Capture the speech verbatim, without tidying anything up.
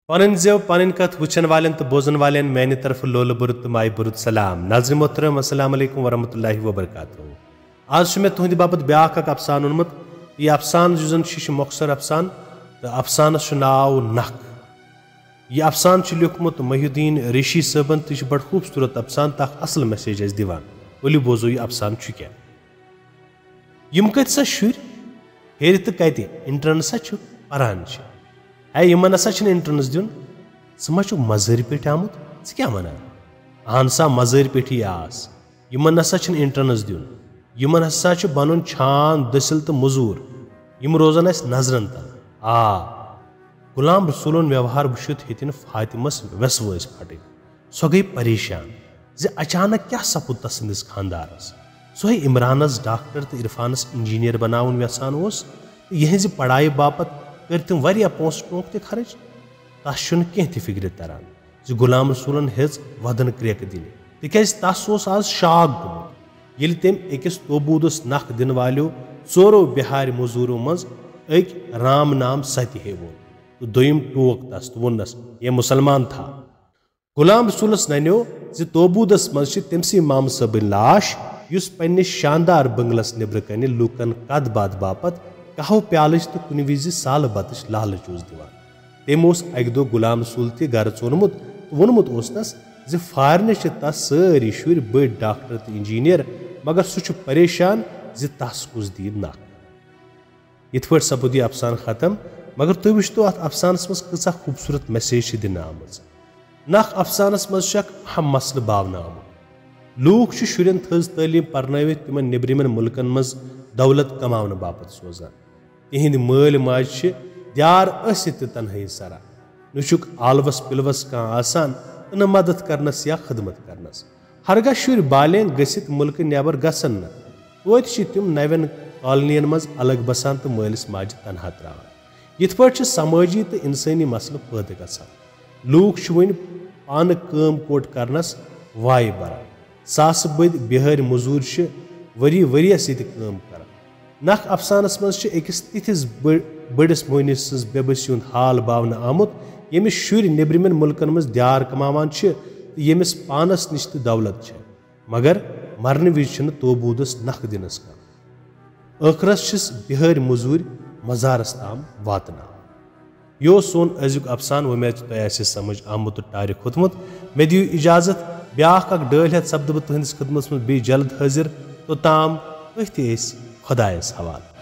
پنٕنۍ زٮ۪و، پنٕنۍ کتھ وٕچھن والٮ۪ن تہٕ بوزن والٮ۪ن میانہِ طرفہٕ لولہٕ بوٚرُت تہٕ مایہِ بوٚرُت سلام۔ ناظرین محترم، السلام علیکم ورحمۃ اللہ وبرکاتہ۔ آز چھُ مےٚ تُہنٛدِ باپتھ بیاکھ اکھ افسانہٕ اوٚنمُت۔ یہِ افسانہٕ یُس زن چھُ، یہِ چھُ مۄخصر افسانہٕ، تہٕ افسانس چھُ ناو نکھ۔ یہِ افسانہٕ چھُ لیوٗکھمُت محی الدین ریشی صٲبن، تہٕ یہِ چھُ بڑٕ خوٗبصوٗرت افسانہٕ، تہٕ اکھ اصل message اسہِ دِوان۔ ؤلِو بوزو یہِ افسانہٕ چھُ کیٛاہ۔ یِم کتہِ سا شُرۍ، ہیٚرِ تہٕ کتہِ، entrance ہا چھُ پران چھِ۔ ہے، یِمن نسا چھُنہٕ entrance دیُن۔ ژٕ ما چھُکھ مزٲرۍ پٮ۪ٹھ آمُت؟ ژٕ کیٛاہ ونان؟ اہن سا، مزٲرۍ پٮ۪ٹھی آس۔ یِمن نسا چھُنہٕ entrance دیُن۔ یِمن ہسا چھُ بنُن چھان، دٔسِل تہٕ مزوٗر۔ یِم روزن اسہِ نظرن تل۔ آ، غلام رسولن ویوہار وٕچھِتھ ہیٚتِن فاطمس وٮ۪سہٕ وٲنٛسۍ پھٹٕنۍ۔ سۄ گٔیہِ پریشان زِ اچانک کیٛاہ سپُد تسٕنٛدِس خانٛدارس۔ سُہ ہے عمرانس ڈاکٹر تہٕ عرفانس engineer بناوُن یژھان اوس، تہٕ یِہنٛزِ پڑھایہِ باپتھ کٔرۍ تِم واریاہ پونٛسہٕ ٹونٛک تہِ خرٕچ۔ تس چھُنہٕ کینٛہہ تہِ فکرِ تران زِ غلام رسولن ہیٚژ ودن کرٛیکہٕ دِنہِ، تِکیازِ تس اوس آز شاک گوٚمُت، ییٚلہِ تٔمۍ أکِس توبوٗدس نکھ دِنہٕ والیو ژورو بِہارِ مزوٗرو منٛز أکۍ رام نام ستہِ ہے ووٚن تہٕ دوٚیِم ٹوک تس تہٕ ووٚننس، "ہے مسلمان تھا۔" غلام رسولس ننیو زِ توبوٗدس منٛز چھِ تٔمسٕے مامہٕ صٲبٕنۍ لاش، یُس پننِس شاندار بنگلس نیبرٕ کنہِ لوٗکن کتھ باتھ باپتھ قہوٕ پیالٕچ تہٕ کُنہِ وِزِ سالہٕ بتٕچ لالٕچ اوس دِوان۔ تٔمۍ اوس اکہِ دۄہ غلام رسول تہِ گرٕ ژونمُت تہٕ ووٚنمُت اوسنس زِ فارنہِ چھِ تس سٲری شُرۍ بٔڑۍ ڈاکٹر تہٕ engineer، مگر سُہ چھُ پریشان زِ تس کُس دِیہِ نکھ۔ یِتھ پٲٹھۍ سپُد یہِ افسانہٕ ختم، مگر تُہۍ وٕچھتو اتھ افسانس منٛز کۭژاہ خوٗبصوٗرت message چھِ دِنہٕ آمٕژ۔ نکھ افسانس منٛز چھُ اکھ اہم مسلہٕ باونہٕ آمُت۔ لوٗکھ چھِ شُرٮ۪ن تھٔز تعلیٖم پرنٲوِتھ تِمن نیبرِمٮ۪ن مُلکن منٛز دولت کماونہٕ باپتھ سوزان۔ تِہنٛدۍ مٲلۍ ماجہِ چھِ دیار ٲسِتھ تہِ تنہٲیی سران۔ نہٕ چھُکھ آلوس پِلوس کانٛہہ آسان تہٕ نہٕ مدد کرنس یا خدمت کرنس۔ ہرگاہ شُرۍ بالینغ گٔژھِتھ مُلکہٕ نٮ۪بر گژھن نہٕ، توتہِ چھِ تِم نوٮ۪ن کالنین منٛز الگ بسان تہٕ مٲلِس ماجہِ تنہا تراوان۔ یِتھ پٲٹھۍ چھِ سمٲجی تہٕ انسٲنی مسلہٕ پٲدٕ گژھان۔ لوٗکھ چھِ وۄنۍ پانہٕ کٲم کوٹ کرنس وایہِ بران۔ ساسہٕ بٔدۍ بِہٲرۍ مزوٗرۍ چھِ ؤری ؤریَس ییٚتہِ کٲم کران۔ نکھ افسانس منٛز چھِ أکِس تِتھِس بٔ-، بٔڑِس مۄہنِوِ سٕنٛز بے بسی ہُنٛد حال باونہٕ آمُت، ییٚمِس شُرۍ نیبرِمٮ۪ن مُلکن منٛز دیار کماوان چھِ تہٕ ییٚمِس پانس نِش تہِ دولت چھےٚ، مگر مرنہٕ وِزِ چھِنہٕ توبوٗدس نکھ دِنس کانٛہہ۔ ٲخرس چھِس بِہٲرۍ مزوٗرۍ مزارس تام واتناوان۔ یہِ اوس سون أزیُک افسانہٕ۔ وۄمید چھِ تۄہہِ آسہِ سمجھ آمُت تہٕ ٹارِ کھوٚتمُت۔ مےٚ دِیِو اجازت، بیٛاکھ اکھ ڈٲلۍ ہٮ۪تھ سپدٕ بہٕ تُہنٛدِس خدمتس منٛز بیٚیہِ جلد حٲضِر۔ توٚتام تُہۍ تہِ ٲسۍ خۄدایس حوالہٕ۔